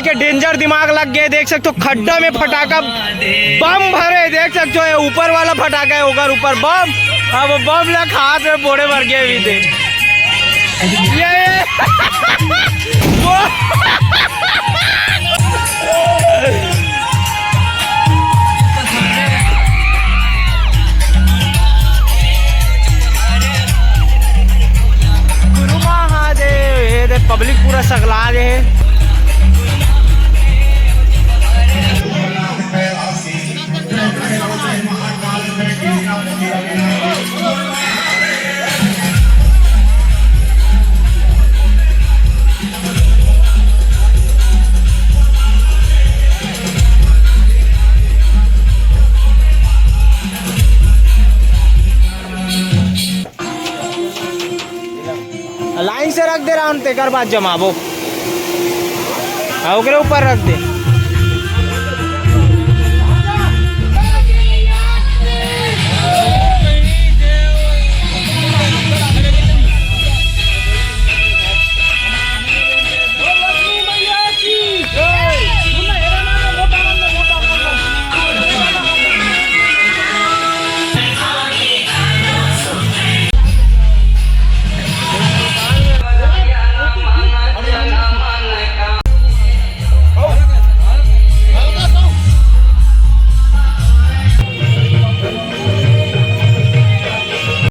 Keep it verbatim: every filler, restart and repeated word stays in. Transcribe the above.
के डेंजर दिमाग लग गए। देख सकते हो खड्डा में फटाका बम भरे, देख सकते हो ये ऊपर वाला फटाका है, ओकर ऊपर बम। अब बम ला हाथ में फोड़े बर गए अभी दे। ये, ये। वो गुरु महादेव, ये देख पब्लिक पूरा सगला दे है। लाइन से रख दे राम, तेकर बाद जमाबो। हाँ, ओकरे ऊपर रख दे।